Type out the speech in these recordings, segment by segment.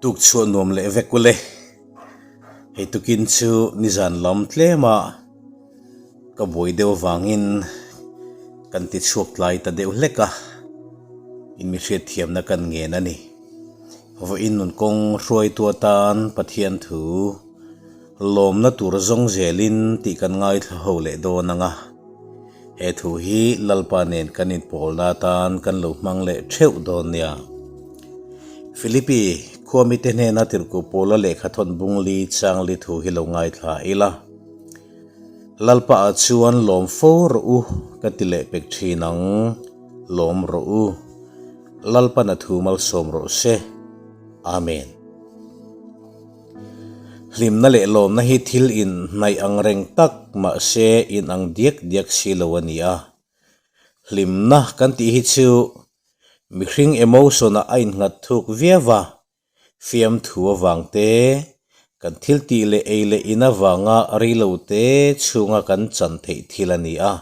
Tuk chhuah nuam leh vek ule. Hei tukin chu nizan lam tlema ka buai deuh avangin kan ti chhuak tlai ta deuh hlek a, in mi hriatthiamna kan ngen a ni. Vawiin nun kawng hruaitu atan Pathian thu lawmna tur zawng zelin tih kan ngaithla ho leh dawn ang a. He thu hi Lalpa nen kan inpawlna atan kan lo hmang leh theuh dawn nia. Philippi khua mite hnena tirhkuh Paula lehkha thawn bung li chang li thu hi lo ngaithla ila. Lalpa ah chuan lawm fo rawh u ka ti leh pek thin ang, lawm rawh u. Lalpan a thu malsawm rawh se. Amen. Hlimna leh lawmna hi thil in hnaih ang reng tak mahse in ang diak diak si lo a ni a. Hlimna kan tih hi chu mihring emotion ah a innghat thuk viau a, fiamthu avang te, kan thil tih leh ei leh in avanga reilo te chhunga kan chan theih thil a ni a.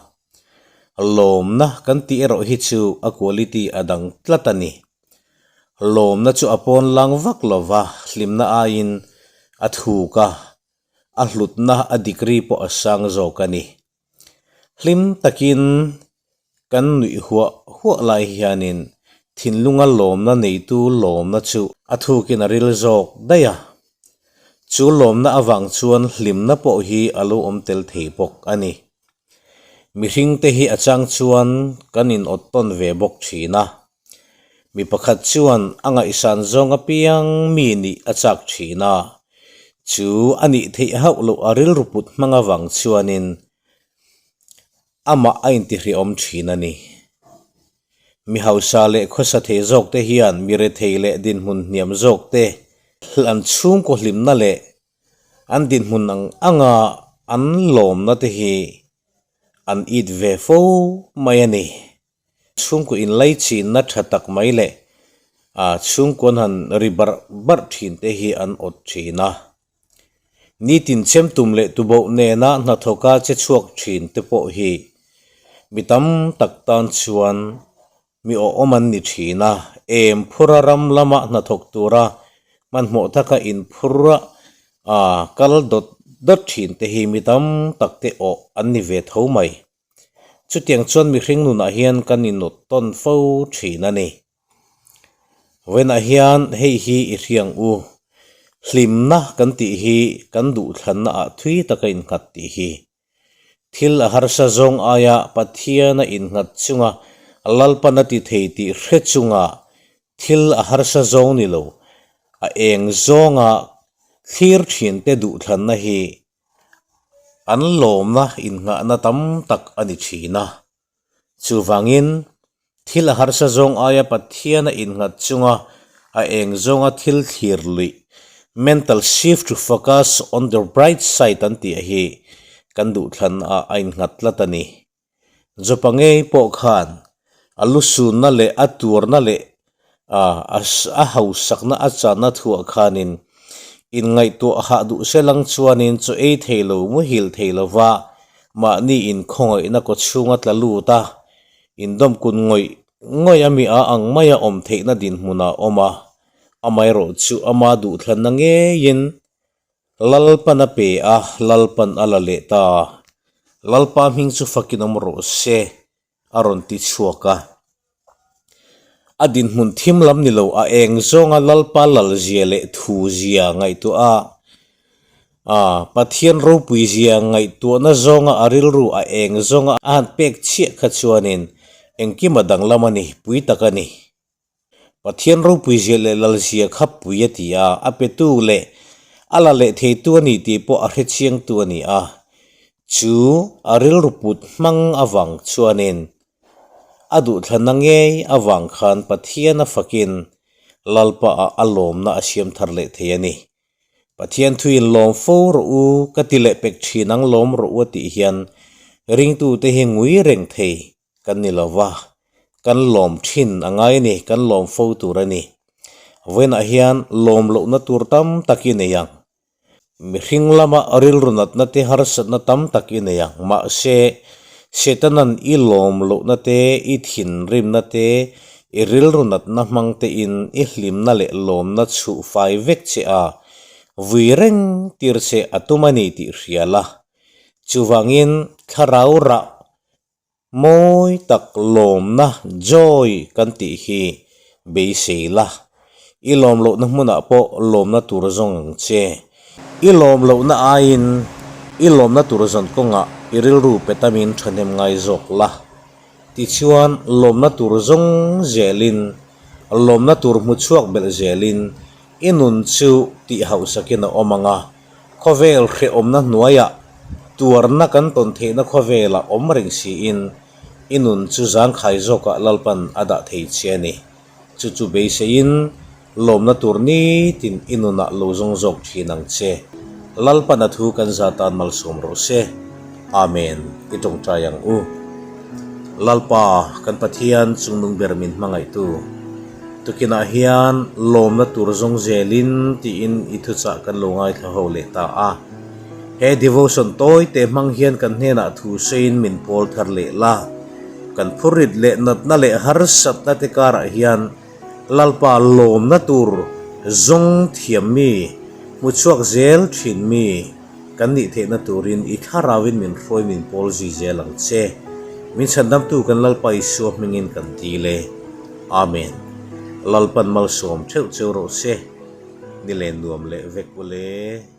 Lawmna kan tih erawh hi chu a quality a dang tlat a ni. Lawmna chu a pawn lang vak lo va, hlimna aiin a thuk a, a hlutna a degree pawh a sang zawk a ni. Hlim takin kan nuih huah huah lai hianin thinlunga lawmna neitu lawmna chu a thukin a ril zawk daih a. Chu lawmna avang chuan hlimna pawh hi a lo awm tel thei bawk a ni. Mihringte hi a chang chuan kan inawt tawn ve bawk thin a. Mi pakhat chuan a ngaihsan zawng apiang mi nih a chak thin a, chu a nih theih hauh loh a rilru put hmang avang chuanin amah a intihriawm thin a ni. Mi hausa leh khawsa thei zawkte hian mi rethei leh dinhmun hniam zawkte an chhungkaw hlimna leh an dinhmun ang anga an lawmna te hi an it ve fo mai a ni. Chhungkaw inlaichinna tha tak mai leh chhungkaw an han ri barh barh thin te hi an awt thin a. Nitin chem tum leh tuboh nena hnathawka che chhuak thin te pawh hi mi tam tak tan chuan mi awhawm an ni thin a. Em phura ram lama hnathawk tura hmanhmawh taka inphur a kal dawt dawt thin te hi mi tam tak te awh an ni ve tho mai. Chutiang chuan mihring nunah hian kan inawt tawn fo thin a ni. Vawiinah hian hei hi i hriang u, hlimna kan tih hi kan duhthlanna ah thui taka innghat tih hi. Thil a harsa zawng aia Pathiana innghat chunga Lalpan a ti thei tih hre chunga thil a harsa zawng ni lo, a eng zawnga thlir thinte duhthlanna hi An lawmna innghahna tam tak a ni thin a. Chuvangin, thil a harsa zawng aia Pathian a innghat chunga a eng zawnga thil thlir luih, mental shift to focus on the bright side an tih hi kan duhthlan ah a innghat tlat a ni. Jopa ngei pawh khan a lusunna leh a tuarna leh a hausakna a channa thuah khanin inngaihtuah hah duh se lang chuanin chaw ei thei lo muhil thei lova mahni inkhawngaihna kaw chhunga tla lut a, indawmkun ngawih ngawih a mi a ang maia awm theihna dinhmunah a awm a, amaherawhchu ama duhthlanna ngeiin Lalpan a pe a, Lalpan a la leh ta. Lalpa hming chu fakin awm rawh se, a rawn ti chhuak a. A dinhmun thim lam ni lo, a eng zawnga Lalpa lalzia leh thuzia ngaihtuah a, a Pathian ropuizia ngaihtuahna zawnga a rilru a eng zawnga a han pek chiah kha chuanin engkim a danglam a ni, pui tak a ni. Pathian ropui zia leh lal zia kha pui a ti a, a petu leh a la leh theitu a ni tih pawh a hre chiangtu a ni a. Chu a rilru put hmang avang chuanin a duhthlanna ngei avang khan Pathian a fakin Lalpa ah a lawmna a siam thar leh thei a ni. Pathian thuin lawm fo rawh u ka ti leh pek thin ang lawm rawh u a tih hian ringtute hi ngui reng thei Kan ni lo va, kan lawm thin a ngai a ni, kan lawm fo tur a ni. Vawiinah hian lawm lohna tur tam tak i nei ang. Mihring lama rilru natna te harsatna tam tak i nei ang. Mahse, Setanan i lawm lohna te, i thinrimna te, I rilru natna hmang tein i hlimna leh lawmna chhuh fai vek che a, vui reng tir che a tum a ni tih hria la. Chuvangin thlarau rah mawi tak lawmna, joy, kan tih hi beisei la. I lawm lohna hmunah pawh lawmna tur zawng ang che. I lawm lohna aiin i lawmna tur zawn kawngah i rilru pe tamin thahnem ngai zawk la. Tichuan, lawmna tur zawng zelin, lawmna tur hmu chhuak belh zelin i nun chu tih hauhsakin a awm ang a, khawvel hrehawmna hnuaiah tuarna kan tawn theihna khawvelah awm reng siin i nun chu zangkhai zawkah Lalpan a dah thei che a ni. Chu chu beiseiin lawmna tur nitin i nunah lo zawng zawk thin ang che. Lalpan a thu kan za tan malsawm rawh se. Amen. I tawngtai ang u. Lalpa, kan Pathian chungnung ber min hmangaihtu, tukinah hian lawmna tur zawng zelin tiin i thuchah kan lo ngaithla ho leh ta a. He devotion tawi te hmang hian kan hnenah thu sawiin min pawl thar leh la. Kan phurrit leh natna leh harsatna te karah hian Lalpa lawmna tur zawng thiam mi, hmu chhuak zel thin mi kan nih theihna turin i thlarauin min hruai min pawl zui zel ang che. Min chhandamtu kan Lalpa Isua hmingin kan dil e. Amen. Lalpan malsawm theuh cheu rawh se. Ni len nuam leh vek ule.